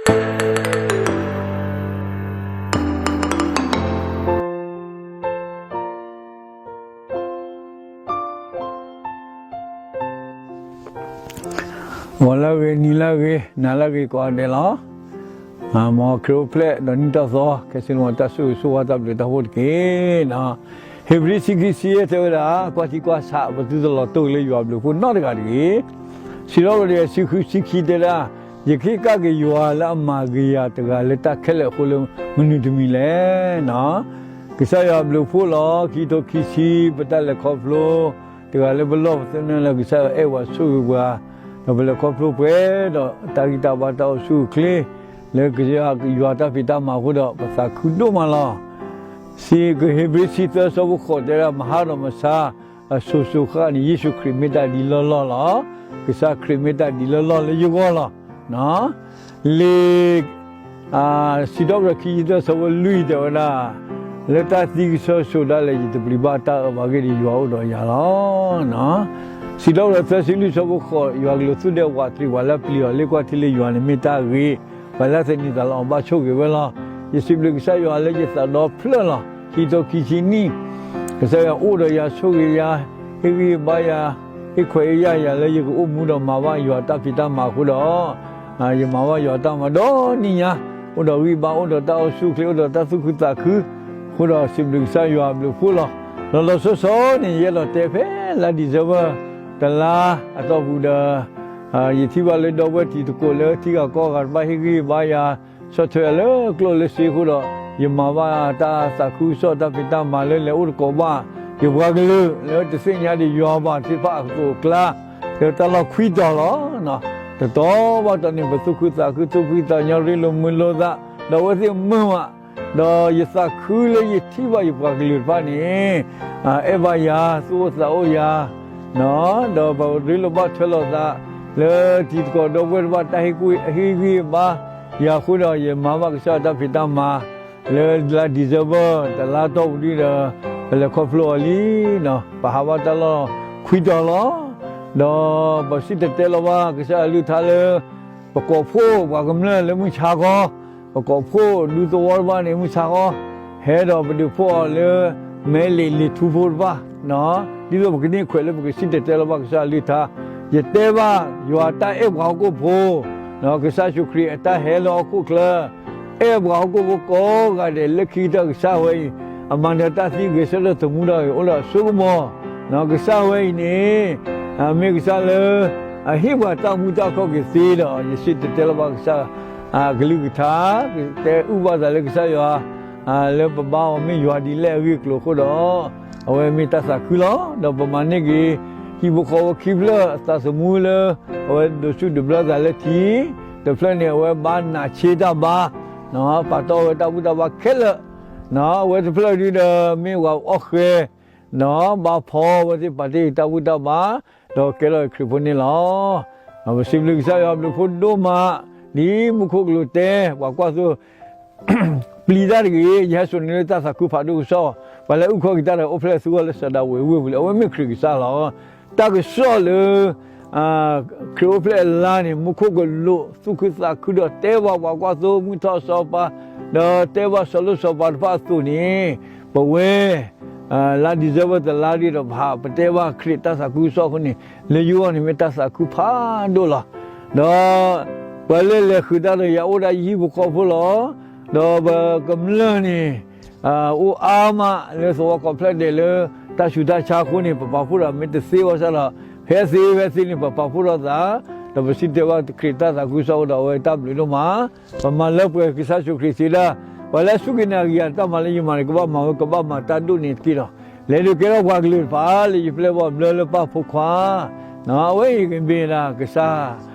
ဂီၤလၢအဂ့ၤ, နံၤလၢအဂ့ၤ, နၤလၢအဂ့ၤကိးဂၤဒဲးလီၤ. မ်ခရံာ်အိၣ်ဖျဲၣ်ဒီးနံၣ်တၢ်သီ ခဲဆ့န့ၣ်တၢ်ဆိၣ်ဂ့ၤဆိၣ်ဝါတၢ်ဘျုးတၢ်ဖှိၣ်တက့ၢ်. ဧ့ၤဘြံၤဆံခံဆံယဲၢ်တဲဝဲဒၣ်, ကွၢ်ထံကွၢ်ဆး ပသုတလီၤတိၢ်လၢယွၤဘျုးဖှိၣ်နီတဂၤတဂ့ၤ. စံးထီၣ်ပတြၢၤတကယၤတဆံဃုဆံခံတဲဒၣ်, ယကဟ့ၣ်ကဒါက့ၤယွၤလၢအမၤဂ့ၤယၤတဂၤလၢတၢ်ခဲလၢာ်အဃိလၢမနုၤတမံၤလဲၣ်. ကစၢ်ယွၤဘျုးဖှိၣ်လီၤ. ခံကထိခံဆံ ပတၢ်လဲၤခီဖျိ တဂၤလၢပလီၢ်ပသနၢၣ်လၢကစၢ်ယွၤအဲၣ်ပှၤဆိၣ်ဂ့ၤပှၤ, ဒီးပလဲၤခီဖျိပှဲၤဒီးတၢ်ဂံၢ်တၢ်ဘါတၢ်အိၣ်ဆူၣ်အိၣ်ချ့ လၢကစၢ်ယွၤတၢ်ဖံးတၢ်မၤအဃိဒီး ပသးခုဒိၣ်မးလီၤ. စံးကဟ့ၣ်ဘြံၤဆံသၢဆၢဖိဃိးတဲဒၣ်, မဟါဒီးမဆါ အစိၤစိၤဃၣ်ဃၣ်န့ၣ် ယ့ၣ်ၡူးခရံာ်မ့ၢ်တၢ်ဒ်လီၢ်လီၢ်လီၤ. ကစၢ်ခရံာ်မ့ၢ်တၢ်ဒ်လီၢ်လီၢ်လၢယဂီၢ်လီၤ. လံာ် စံးထီၣ်ပတြၢၤခံဆံသၢဆၢဖိလွံၢ်တဲဝဲဒၣ်, လၢတၢ်သံကဆၢစိၤဒၣ်လဲာ် ယတပျံၤဘၣ်တၢ်အၢဘၣ် အဂ့ၢ်ဒ်အံၤ ယွၤအိၣ်ဒီးယၤလီၤ. စံးထီၣ်ပတြၢၤသၢဆံလွံၢ်ဆၢဖိဃိး, ယွၤကလူးသူၣ်ဒဲဝးတရံးပှၤလၢအပျံၤအီၤလံ, ကွၢ်ထံလၢယွၤန့ၣ်မ့ၢ်တၢ်ဂ့ၤ, ပှၤလၢအသန့ၤသးလၢအီၤဘၣ်ဆိၣ်ဂ့ၤဝဲလီၤ. ယစံးဘျုးကစၢ်ယွၤလၢယသးဒီဖျၢၣ်လီၤ. ခံကထိခံဆံနံၣ် ကစၢ်ယွၤအိၣ်ဒီးယၤဆိၣ်ဂ့ၤယၤ, ဟ့ၣ်ဂံၢ်ဟ့ၣ်ဘါယၤ, ဟ့ၣ်ခွဲးဟ့ၣ်ယာ်ယၤလၢယကအိၣ်မူဒီးမၤဘၣ်ယွၤတၢ်ဖံးတၢ်မၤအဃိဒီး ယမၤဘၣ်ယွၤတၢ်မၤဒီနံၣ်ညါ, အိၣ်ဒီးဂံၢ်ဘါ, အိၣ်ဒီးတၢ်အိၣ်ဆူၣ်အိၣ်ချ့, အိၣ်ဒီးတၢ်သူၣ်ခုသးခု, အဃိဒီးစံးဘျုးကစၢ်ယွၤအဘျုးအဖှိၣ်လီၤ. လီၤလီၤဆီဆီန့ၣ် ယအဲၣ်ဒိးတဲဖဲလါဒံၣ်စဲဘၢၣ် တလါအတီၢ်ပူၤဒီး ယထံၣ်ဘၣ်လၢဒီပုၢ်ဝဲၢ်တံၤသကိးလၢထံဂၤကီၢ်ဂၤတဖၣ်ဟ့ၣ်ဂံၢ်ဟ့ၣ်ဘါယၤ, ဆီၣ်ထွဲယၤလၢကျိၣ်လၢစ့အဃိဒီး ယမၤဘၣ်တၢ်သးခုကစီၣ်တၢ်ဖံးတၢ်မၤလၢလဲၤအိၣ်တကိးဘၣ် ယပှၤကလုာ်လၢတသ့ၣ်ညါဒံးယွၤဘၣ်သ့ၣ်တဖၣ်အသိးအကျါ, လၢတၢ်လီၢ်ခွံတီၤလီၤ. တတီၤဘၣ်တတီၤန့ၣ် ပသူၣ်ခုသးခု သူၣ်ဖှံသးညီ ရ့လိာ်မုာ်လိာ်သး, ဒီးအဝဲသ့ၣ်မုာ်မး, ဒီးယသးခုလၢယထံၣ်ဘၣ်ယပှၤကလုာ်တဖၣ်န့ၣ် အဲၣ်ဘၣ်ယၤ, သူၣ်အိၣ်သးအိၣ်ယၤ, ဒီးပရ့လိာ်ဘၣ်ထွဲလိာ်သး လၢတံၤသကိးဒီပုၢ်ဝဲၢ်တဖၣ်တၢ်ဟ့ၣ်ဂံၢ်ဟ့ၣ်ဘါယၤအဃိဒီး ယမၤဘၣ်ကစၢ်ယွၤတၢ်ဖံးတၢ်မၤ လၢလါဒံၣ်စဲဘၢၣ် တလါတီၢ်ပူၤဒ်ဒီး ပလဲၤခီဖျိအီၤလံ, ပဟးဘၣ်တၢ်လီၢ်ခွံတီၤလီၤ. ဒီးပစံၣ်တဲၤတဲလီၤဘၣ်ကစၢ်ယွၤအကလုၢ်ကထါလၢ ပကိးဖှိၣ်ပှၤကမျၢၢ်လၢမုၢ်ဆါခီ, ပကိးဖှိၣ်ဒူသဝီတဖၣ်န့ၣ် မုၢ်ဆါခီ, ဟဲဒီးပဒုးဖှိၣ်အီၤလၢ မဲလ့ၣ်လံာ်ထူဖိတဖၣ်, ဒ်သိးပကန့ၢ်ခွဲးလၢပကစံၣ်တဲၤတဲလီၤဘၣ်ကစၢ်ယွၤအကလုၢ်ကထါ, ယတဲဘၣ်ယွၤတၢ်အဲၣ်ပှၤဟီၣ်ခိၣ်ဖိ, ကစၢ်ယ့ၣ်ၡူးခရံာ်အတၢ်ဟဲလၢဟီၣ်ခိၣ်ချၢ, အဲၣ်ပှၤဟီၣ်ခိၣ်ဖိကိးဂၤဒဲးလၢခံကတၢၢ်ကစၢ်ဝဲအံၤ, အမၤနၢၤတၢ်သံဂဲၤဆၢထၢၣ်သမူဒီးအံၤ အိၣ်လၢအစိကမီၤ, ကစၢ်ဝဲအံၤန့ၣ် မ့ၢ်ကစၢ်လၢ အဟ့ၣ်ပှၤတၢ်မူတၢ်ခီၣ်က့ၤသ့ဒီး ယစံၣ်တဲၤတဲလီၤဘၣ်ကစၢ် အကလုၢ်ကထါ, တဲအုၣ်ဘၣ်သးလၢကစၢ်ယွၤ လၢပဘါအီၤမ့ၢ်ယွၤဒ်လဲၣ်အဂ့ၢ်အကျိၤအဃိဒီး အဝဲမ့ၢ်တၢ်သးခုလီၤ. ဒီးပမၤန့ၢ်က့ၤ ဟံၣ်ဖိဃီဖိခံဖျၢၣ်အသးသမူလၢ အဝဲဒိးဆူၣ်ဒိးဘျၢသးလၢထံ, တဖျၢၣ်န့ၣ် အဝဲဘါနးဆ့တၢ်ဘါ, ပာ်တီၢ်ဝဲတၢ်ဘူၣ်တၢ်ဘါခဲလၢာ်, အဝဲတဖျၢၣ်ဒုဒီး မ့ၢ်ပှၤအီၣ်ဃဲၤ ဒီးဘါဖီဝဲသ့ၣ် ပာ်တ့ၢ်တၢ်ဘူၣ်တၢ်ဘါ, ဒီးကဲထီၣ်ခရံာ်ဖိန့ၣ်လီၤ. ပစံးဘျုးကစၢ်ယွၤဘျုးဖှိၣ်ဒိၣ်မး, ဒ်မူခိၣ်ကလူးတဲ ပှၤကွၢ်သိ ပျံၤတၢ်တဂ့ၤ, ယဟဲစိာ်န့ၢ်လၢတၢ်သးခုဖးဒိၣ်ကစီၣ်, ပှၤလၢအုၣ်ခီၣ်က့ၤတၢ်ဒီးအိၣ်ဖျဲၣ်သူအီၤလၢစီၤဒၤဝံးအဝ့ၢ်ပူၤလံ, အဝဲမ့ၢ်ခရံာ်ကစၢ်လီၤ. တၢ်ကစီၣ်လၢ ခရံာ်အိၣ်ဖျဲၣ်အလါန့ၣ် မူခိၣ်ကလူးသူၣ်ခုသးခုဒီးတဲဘၣ်ပှၤကွၢ်သိ မုၢ်ထီၣ်စီၤပၤ, ဒီးတဲဘၣ်စီၤလိၣ်စီၤပၤတဖၣ်အသိးန့ၣ်, ပဝဲ လါဒံၣ်စဲဘၢၣ်တလါဒ်ဒီး ပဟးပတဲဘၣ်ခရံာ်တၢ်သးခုကစီၣ်အဃိန့ၣ် လၢယဂီၢ်န့ၣ်မ့ၢ်တၢ်သးခုဖးဒိၣ်လီၤ. ဒီး ပှၤလၢလဲၤဃုာ်တၢ်ဒီးယၤအိၣ်ဒၣ်ယဟံၣ်ဖိဃီဖိလီၤ. ဒီးပကမျၢၢ်န့ၣ် အိၣ်အါမးလၢသဝီကိးဖျၢၣ်ဒဲးလၢ တၢ်ဆူးတၢ်ဆါအဃိန့ၣ် ပပာ်ဖှိၣ်ဒီးမ့ၢ်တသ့ဘၣ်ဆၣ်ဒီး ဖဲသ့ဖဲသ့န့ၣ် ပပာ်ဖှိၣ်ထီၣ်သး, ဒီးပစံၣ်တဲၤတဲလီၤဘၣ်ခရံာ်တၢ်သးခုကစီၣ်အဃိဒီး အဝဲတၢ်ဘျုးဒိၣ်မး ပမၤလၢပှဲၤကစၢ်ယ့ၣ်ၡူးခရံာ်စံးဒၣ်, ပှၤလၢအစူၢ်က့ၤနာ်က့ၤယၤတၢ်မၤလၢယမၤန့ၣ် ကဘၣ်မၤဝဲ ကဘၣ်မၤတၢ်ဒိၣ်န့ၣ်တက့ၢ်ဒီး လဲၤဒုးကဲထီၣ်ပှၤကလုာ်တဖၣ်လၢယပျဲၢ်ဘီၣ်ဘျၢလၢပၢ်ဖိခွါ, အဝဲအံၤမ့ၢ်ဒၣ်ကစၢ်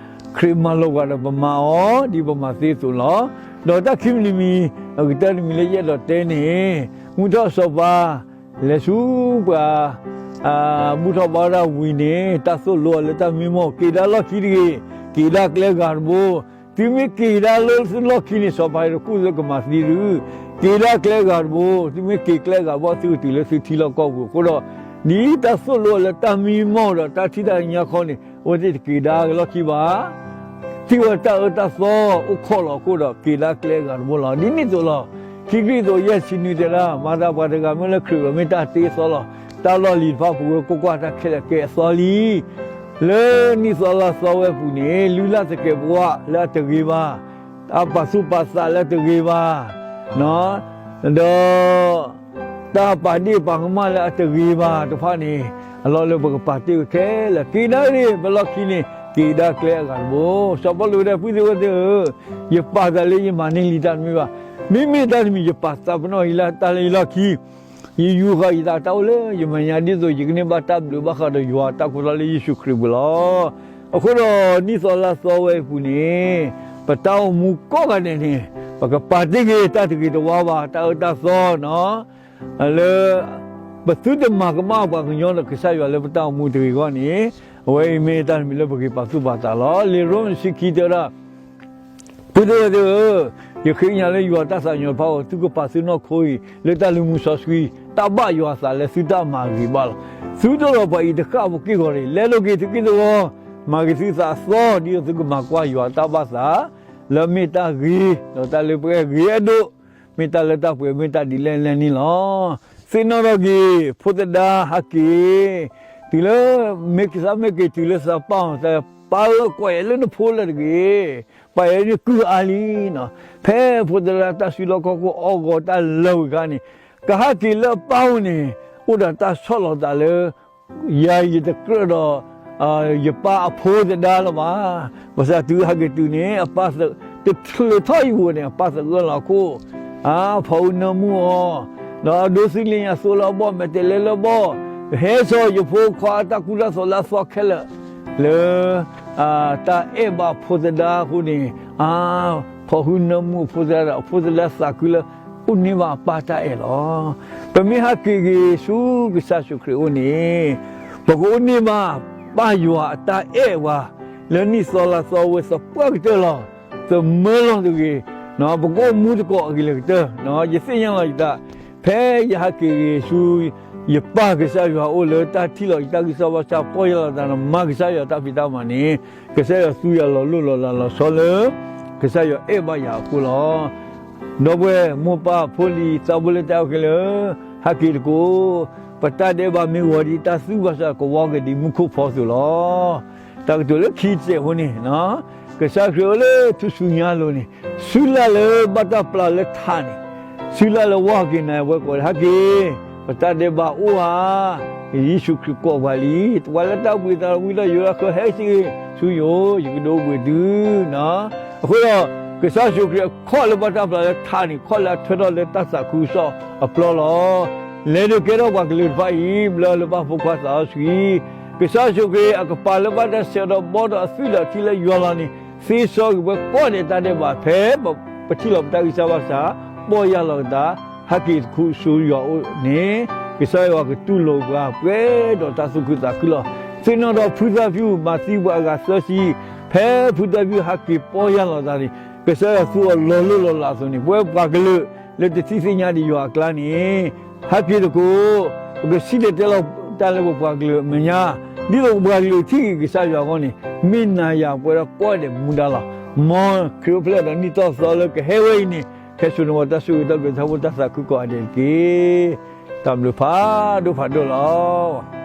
ခရံာ်မၤလိာ်ပှၤဒီးပမၤအီၤ ဒ်ပမၤသ့အသိးလီၤ. ဒီးတၢ်ခံမံၤတမံၤ အကတၢၢ်တမံၤလၢယအဲၣ်ဒိးတဲန့ၣ်, မုၢ်ထီၣ်စီၤပၤ လဲၤဆူပှၤ ဘူၣ်ထီၣ်ဘါထီၣ်တၢ်ဝံၤန့ၣ် တၢ်သိၣ်လိအီၤလၢတၢ်မံမီၢ် က့ၤဒၣ်လီၢ်ခံတဂ့ၤ, က့ၤဒၣ်ကျဲဂၤတဘိ, သုမ့ၢ်က့ၤဒၣ်လၢသုလီၢ်ခံန့ၣ် စီၤပၤတကူၣ်လၢကမၤသံသု, က့ၤဒၣ်ကျဲဂၤတဘိ, သုမ့ၢ်က့ၤကျဲဂၤဘၣ် သုကတုၤလၢသုထံလီၢ်ကီၢ်ပူၤအဃိဒီး, ဒ်တၢ်သိၣ်လိအီၤလၢတၢ်မံမီၢ်ဒီးတၢ်ထံၣ်တၢ်ညါခီန့ၣ် အဝဲသ့ၣ်တက့ၤဒၣ်လီၢ်ခံဘၣ်. ထံၣ်ဝဲတၢ်အၢတၢ်သီအိၣ်ခိးလီၤအဃိဒီး က့ၤဒၣ်ကျဲအဂၤတဘိလီၤ. ဒ်န့ၣ်အသိးလီၤ. ခံကရံၣ်သူး ယဲၢ်ဆံနွံ တဲဒၣ်, မၤသးပှၤတဂၤမ့ၢ်လၢခရံာ်အဂီၢ် မ့ၢ်တၢ်တ့အသီလီၤ. တၢ်လီၢ်လံၤတဖၣ်ပူၤဝဲ ကွၢ်ကွၢ်, တၢ်ခဲလၢာ်ကဲအသီလံ. လၢနံၣ်သီလါသီဝဲအပူၤန့ၣ် လုၢ်လၢ်သကဲးပဝးလၢအတဂ့ၤဘၣ်, အပာ်သူၣ်ပာ်သးလၢအတဂ့ၤဘၣ်, ဒီး တၢ်ပာ်ဒ့ၣ်ပာ်ကမၣ်လၢအတဂ့ၤဘၣ်တဖၣ်န့ၣ်, အလီၢ်လၢပကပာ်တ့ၢ်ဝဲခဲလၢာ် က့ၤဒၣ်ရ့ၣ် ပလီၢ်ခံန့ၣ် က့ၤဒၣ်ကျဲအဂၤတဘိ. စီၤပီလူးတဲ ပုၢ်သ့ၣ်ဝဲၢ်သ့ၣ်ဧၢ, ယပာ်သးလၢယမၤန့ၢ်လံတၢ်တမံၤဘၣ်. မ့မ့ၢ်တၢ်တမံၤ ယပာ်သးပ့ၤနီၣ်အီၤလၢတၢ်လၢယလီၢ်ခံ, ယယူာ်ဃာ်ယသးတၢ်အိၣ်လၢယမဲာ်ညါ ဒ်သိးယကန့ၢ်ဘၣ်တၢ်ဘျုးဘၣ်ဃးဒီးယွၤအတၢ်ကိးထီၣ်လၢယ့ၣ်ၡူးခရံာ်အပူၤလီၤ. အဃိဒီးနံၣ်သီလါသီဝဲအပူၤန့ၣ်, ပတၢ်အိၣ်မူကိးဂၤဒဲးန့ၣ်, ပကပာ်တ့ၢ်က့ၤတၢ်တဂ့ၤတဝါဘၣ်, တၢ်အၢတၢ်သီ လၢ ပသုတမၤကမၣ်ပှၤကညီဒီးကစၢ်ယွၤလၢပတၢ်အိၣ်မူတဂ့ၤအဂီၢ်န့ၣ်, အဝဲအံၤမ့ၢ်တၢ်တမံၤလၢပက့ၤပာ်သူၣ်ပာ်သးလီၤ. လံာ်ရိမ့းတဆံခံတဲဝဲဒၣ်, ပုၢ်သ့ၣ်ဝဲၢ်သ့ၣ်ဧၢ, ယဃ့ကညးလၢယွၤတၢ်သးကညီၤတဖၣ်အံၤ သုကပာ်သုနီၢ်ခိအံၤ လၢတၢ်လုၢ်မူစီဆှံ တၢ်ဘၣ်ယွၤအသးလၢသုတၢ်မၤဂ့ၤဘၣ်လီၤ. သုတအိၣ်ဒီးပှၤအံၤတဃၣ်ဖိက့ၢ်ဂီၤတဂ့ၤ, လဲလိာ်က့ၤသုက့ၢ်သဝီ, မၤဂ့ၤသုသးအသီ ဒ်သိးသုကမၤကွၢ်ယွၤတၢ်ဘၣ်သး လၢအမ့ၢ်တၢ်ဂ့ၤ, ဒီးတၢ်လၢပှဲၤဂ့ၤအဒိၣ်, မ့ၢ်တၢ်လၢတၢ်ပှဲၤ မ့ၢ်တၢ်ဒ်လဲၣ်လဲၣ်န့ၣ်လီၤ. သ့ၣ်နီၣ်ထီၣ်က့ၤ ဖိသဒါဟးက့ၤ, တုၤလၢ မ့ၢ်ကသးမ့ၢ်က့ၤတုၤလၢသးပၢ်အီၤ, သးပၢ်ဧၢကွၢ်ယဲလၢနဖိလၢတဂ့ၤ, ပာ်ယဲန့ၣ်ကုၢ်အါလံ. ဖဲဖိသဒါတၢ်စုလီၢ်ခီၣ်ခိၣ်အီၣ်ဂီၤတၢ်လၢာ်ဝံၤအခါန့ၣ်, ကဟးက့ၤလၢအပၢ်အိၣ်န့ၣ်, အိၣ်ဒီးတၢ်ဆီၣ်လီၤသးလၢ ယၤယတကြၢးဒီး ယပၢ်အဖိသဒါလၢၤဘၣ်. ဘၣ်ဆၣ်တုၤဟဲက့ၤတုၤန့ၣ် အပၢ်တချုးထီၣ်ယဂီၢ်န့ၣ် အပၢ်သဂၢၢ်လီၤအခိၣ်, အါဖီအူနၢမူအီၤ, ဒီးအဒိးသ့ၣ်လ့ၣ်ညါသိလၢအဘီၣ် မဲာ်တဲးလဲလၢအဘီၣ်, ဟဲစိာ်ယဖိခွါအတၢ်ကူတၢ်သိးလၢအသီခဲလၢာ်, လၢ တၢ်အဲၣ်ဘၣ်ဖိသဒါအဃိန့ၣ်, အါ ဖီအူနၢမူအဖိသဒါဒီး အဖိသဒါသးခုလၢ အိၣ်န့ၢ်ဘၣ်အပၢ်တၢ်အဲၣ်လီၤ. ပမ့ၢ်ဟးက့ၤက့ၤဆူကစၢ်ယ့ၣ်ၡူးခရံာ်အအိၣ်န့ၣ်, ပကအိၣ်န့ၢ်ဘၣ်ပၢ်ယွၤအတၢ်အဲၣ်ဝဲ, လၢနံၣ်သီလါသီဝဲသပှၢ်ကတၢၢ်လီၤ. သမၢလီၤတဂ့ၤ, ပကအိၣ်မူသကိးအဂ့ၤလၢကတၢၢ်, ယသ့ၣ်ညါလီၤယသး, ဖဲယဟးက့ၤက့ၤဆူ ယပၢ်ကစၢ်ယွၤအအိၣ်လၢတၢ်ထံၣ်လီၤယတၢ်ဂံၢ်စၢ်ဘါစၢ် ပီၢ်ယၢ်လီၤသးဒီးမၤကစၢ်ယွၤတၢ်ဖံးတၢ်မၤန့ၣ်, ကစၢ်ယွၤသူယၤလီၤလိၢ်လီၤလးလီၤဆီလၢ ကစၢ်ယွၤအဲၣ်ဘၣ်ယၤအဃိလီၤ. ဒီပုၢ်ဝဲၢ်မိၢ်ပၢ်ဖိလံၤသးဘိလၢတၢ်အဲၣ်ခဲလၢာ်, ဟဲက့ၤသကိး, ပတၢ်ဒဲးဘးမ့ၢ်ဂီၤဒ်တၢ်သူၣ်ဘၣ်ဆၣ် ကဝီၤကဒံးမူခိၣ်ဖီအသိးလီၤ. တၢ်ကတိၤလၢခံတစဲးဖိန့ၣ်, ကစၢ်ခရံာ်အိၣ်လၢထူၣ်စုညါအလိၤန့ၣ်, စုလၢ်လၢဘၣ်တၢ်ပျၢ်လၢထးန့ၣ်, စုလၢ်လၢဝါက့ၤနၤဝဲကိး ဟဲက့ၤ, ပတၢ်ဒဲးဘးအိၣ်ဧါ, ယ့ၣ်ၡူးခရံာ်ကိးပှၤလံ, ပှၤလၢတၢ်ဘှံးသးဝံၤဒီးယိၤလၢဃၢၤ ဟဲက့ၤဆူယအိၣ် ယကဒုးအိၣ်ဘှံးသု, အဃိဒီး ကစၢ်ယ့ၣ်ၡူးခရံာ်အခီၣ်လၢဘၣ်တၢ်ပျၢ်လၢထးန့ၣ် ခီၣ်လၢအထွဲထီၣ်လၢတၢ်သးခုကစီၣ်အပျီလီၤ. လဲၤဒုးကဲထီၣ်ပှၤကလုာ်တဖၣ်အံၤ ဘျၢလၢဘၣ်ဖိခွါသးစီဆှံ, ကစၢ်ယ့ၣ်ၡူးခရံာ်အကပၤလၢဘၣ်တၢ်ဆဲးဒီးဘီဒီးအသွံၣ်ဒီးထံလၢယွၤလီၤန့ၣ် သ့စီကွံာ်ပှၤကိးဂၤဒဲးတၢ်ဒဲးဘး ဖဲပထံၣ်လီၤပတၢ်ဂံၢ်စၢ်ဘါစၢ် ပီၢ်ယၢ်လီၤကသး ဟဲက့ၤသကိးဆူယွၤအအိၣ်န့ၣ် ကစၢ်ယွၤကတူၢ်လိာ်ပှၤပှဲၤဒီးတၢ်သူၣ်ခုသးခုလီၤ. သ့ၣ်နီၣ်ဒီးဖုသၣ်ဖၠူၣ်မၤသံပှၤအဂၤသၢဆံ, ဖဲဖုသၣ်ဖၠူၣ်ဟဲက့ၤပီၢ်ယၢ်လီၤသးန့ၣ် ကစၢ်ယွၤသူအီၤလီၤလိၢ်လီၤလးအသိးန့ၣ် ပဝဲပှၤကလုာ်လၢတထံၣ်သ့ၣ်ညါဒံးယွၤအကျါန့ၣ် ဟဲက့ၤသကိး, ပကစံၣ်တဲၤတဲလီၤတၢ်လၢပပှၤကလုာ်အမဲာ်ညါ, ဒ်သိးပပှၤကလုာ်ထံၣ်က့ၤကစၢ်ယွၤအဂီၢ်န့ၣ် မ့ၢ်နၤယၤပဝဲဒၣ်ကိးဂၤဒဲးမူဒါလီၤ. မ်ခရံာ်အိၣ်ဖျဲၣ်ဒီးနံၣ်သီသီလၢကဟဲဝဲအံၤန့ၣ် ကဟဲစိာ်န့ၢ်ပှၤတၢ်ဆိၣ်ဂ့ၤတၢ်ဘျုးတၢ်ဖှိၣ်တၢ်သးခုကိးဂၤဒဲးတက့ၢ်. တၢ်ဘျုးဖးဒိၣ်ဖးဒိၣ်လီၤ.